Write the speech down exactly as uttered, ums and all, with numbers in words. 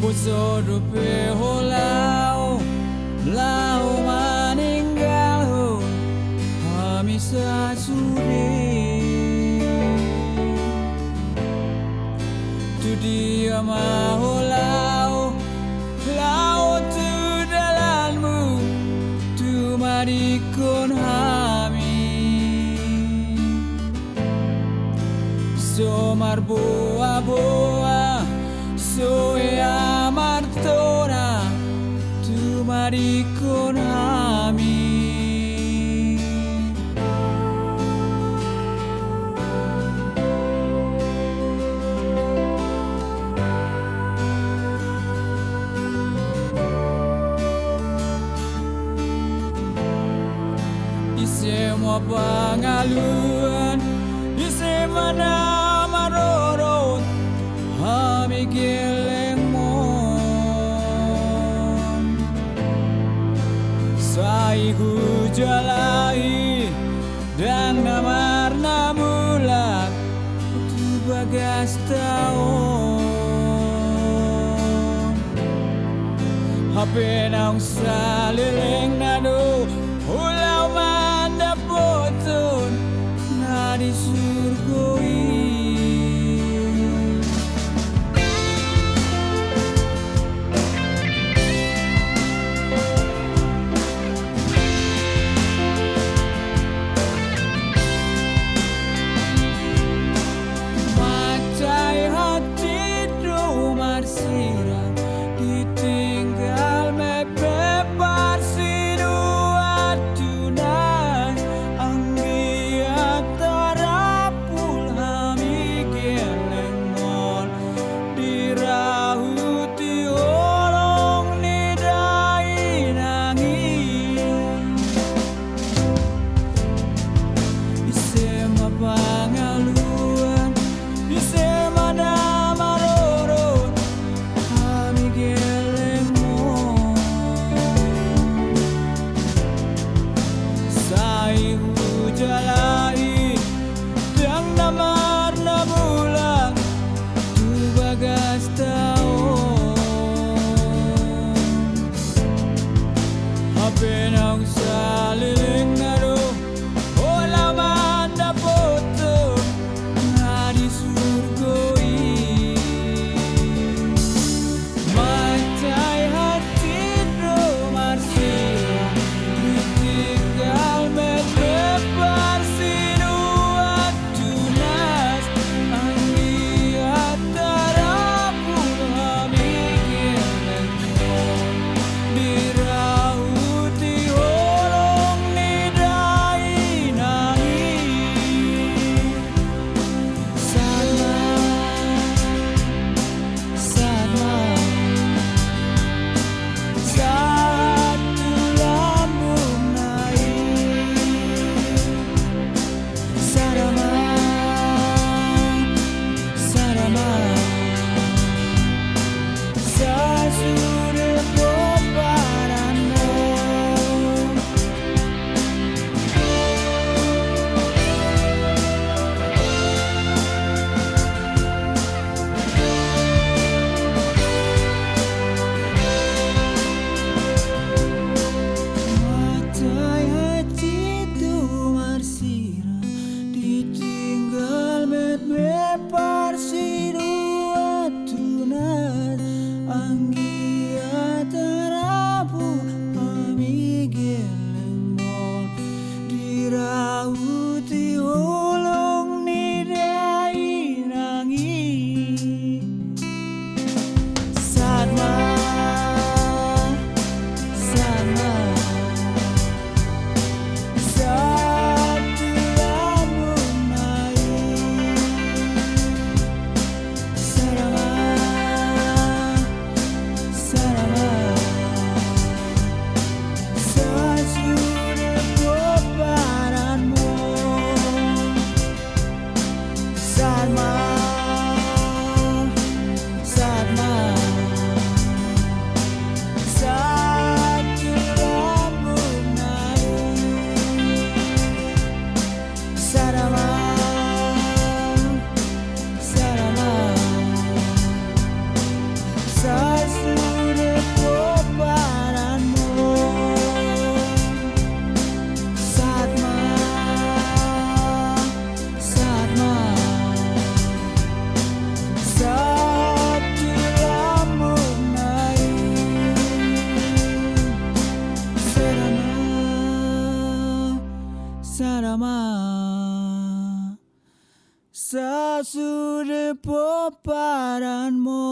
Poso dope ho laho, laho maninggalhon hami sasude. Tu dia ma ho laho, laho tu dalanmu, tumadingkon hami. So marboaboa, so hea martona, tumadingkon hami. Ise ma pangaluan, ise ma na marorot, hami gellengmon. Sai hujalahi ndang na marnamulak tu bagasta on. Hape naung salelengna do ho laho mandapothon na di surgo i. Mansai hatido marsirang, ditinggal mepe parsinuan tunas, anggiat tarapul hami gellengmon, dirauti holong ni dainang i. Ise ma pangaluan, ise ma na marorot, hami gellengmon. Sai hujalahi ndang na marnamulak tu bagasta on. Hape naung salelengna do ho laho mandapothon na di surgo i. Mansai hatido marsirang, ditinggal mepe parsinuan tunas, anggiat tarapul hami gellengmon, dirauti holong ni dainang i. Sahat ma, sahat ma, sahat tu lambungna i. Sahat ma, sahat ma, sahat sude pomparanmu. Mansai hatido marsirang, ditinggal mepe parsinuan tunas, anggiat tarapul hami gellengmon, dirauti holong ni dainang i. Sahat ma, sahat ma, sahat tu lambungna i. Sahat ma, pomparanmu.